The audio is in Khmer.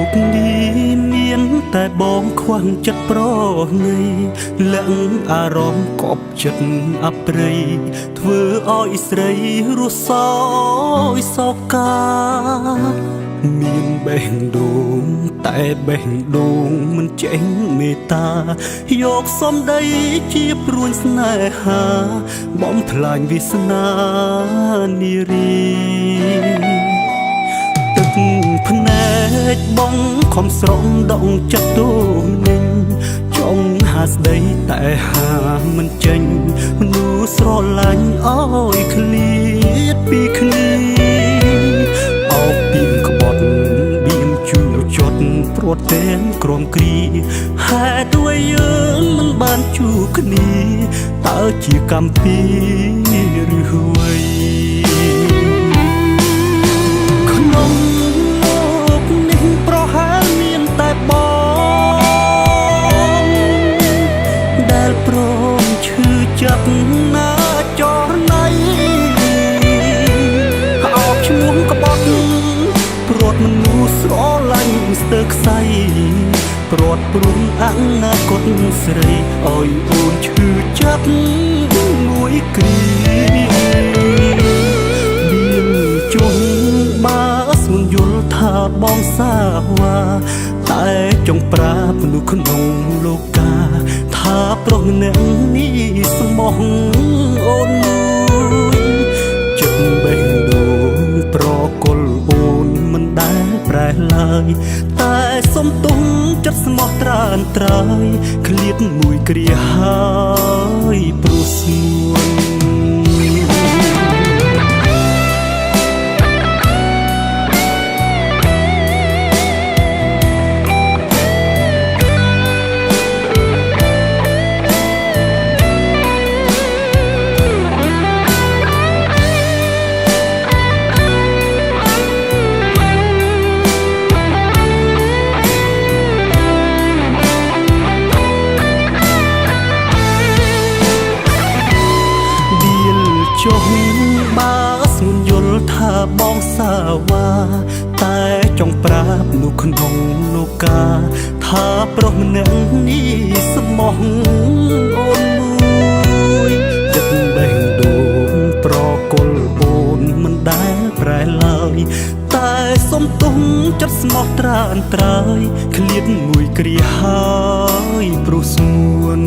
កនេះមានតែបងខ្វះចិត្តប្រណីលាក់អារម្មណ៍កប់ចិត្តអប្រិយធ្វើឲ្យស្រីរស់សោយសោកាមានបេះដូងតែបេះដូងមិនចេញមេត្តាយកសំដីជាព្រួញស្នេហាបំផ្លាញវាសនានារីទឹកភ្នែកបងខំស្រង់ដងចិត្តទូនឹងចង់ហាស្ដីតែហាមិនចេញមនុស្សស្រឡាញ់អើយឃ្លាតពីគ្នាអោបពីក្បត់បៀមជូចត់ព្រាត់ទាំងក្រមគ្រាហេតុด้วยយើងមិនបានជួបគ្នាតើជាកម្មពីឬអ្វីក្នុងលោកនេះប្រហែលមានតែបងដែលព្រមឈឺចាប់ណាចរណៃអោបឈ្មោះក្បត់ព្រាត់មនុស្សស្រឡាញ់ស្ទើរខ្សែព្រាត់ព្រំអនាគតស្រីឲ្យអូនឈឺចាប់មួយគ្រាមានជុំបើស្ងួនយល់ថាបងសាវ៉ាតែចង់ប្រាប់មនុស្សក្នុងលោកាថាប្រុសម្នាក់នេះស្មោះអូនមួយចិត្តបេះដូងប្រគល់អូនមិនដែលប្រែឡើយតែសុំទុំចិត្តស្មោះត្រានត្រើយឃ្លាតមួយគ្រាហើយព្រោះស្ងួនចុះបើស្ងួនយល់ថាបងសាវ៉ាតែចង់ប្រាប់នោះក្នុងលោកាថាប្រុសម្នាក់នេះស្មោះអូនមួយចិត្តបេះដូងប្រគល់អូនមិនដែលប្រែឡើយតែសុំទុំចិត្តស្មោះត្រានត្រើយឃ្លាតមួយគ្រាហើយព្រោះស្ងួន